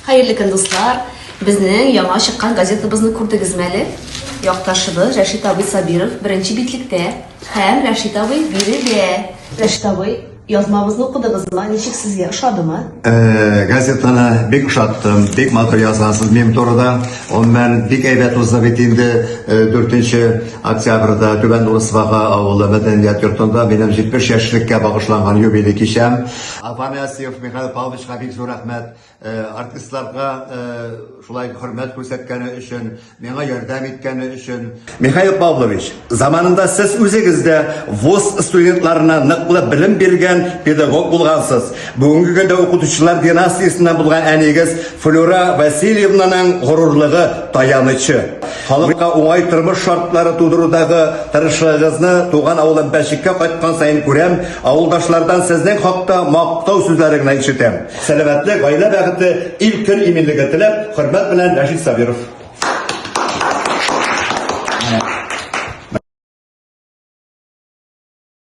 Хәерле көн, дуслар! Безнең яңа чыккан газетабызны күрдегезме әле? Якташыбыз Рәшит абый Сабиров беренче битлектә һәм Рәшит абый биредә. Рәшит абый, язмабызны укыдыгызмы? Ничек сезгә, ошадымы? Э, газетаны бик ошаттым, бик матур язгансыз минем турыда. Гомумән, бик әйбәт узды бит инде 4 э, октябрьдә Түбән Урысбага авылы мәдәният йортында минем 70 яшьлеккә багышланган юбилей кичәм. Афанасьев Михаил Павловичка бик зур рәхмәт. Э, артистларга э, шулай хөрмәт күрсәткәне өчен, миңа ярдәм иткәне өчен. Михаил Павлович, заманында сез үзегез дә вуз студентларына ныклы белем биргән педагог булгансыз. Бүгенге көндә укытучылар династиясеннән булган әниегез Флюра Васильевнаның горурлыгы, таянычы. Халыкка уңай тормыш шартлары тудырудагы тырышлыгыгызны туган авылым Бәчеккә кайткан саен күрәм, авылдашлардан сезнең хакта мактау сүзләре генә ишетәм. Сәламәтлек, гаилә бәхете, ил-көн иминлеге теләп, хөрмәт белән Рәшит Сабиров.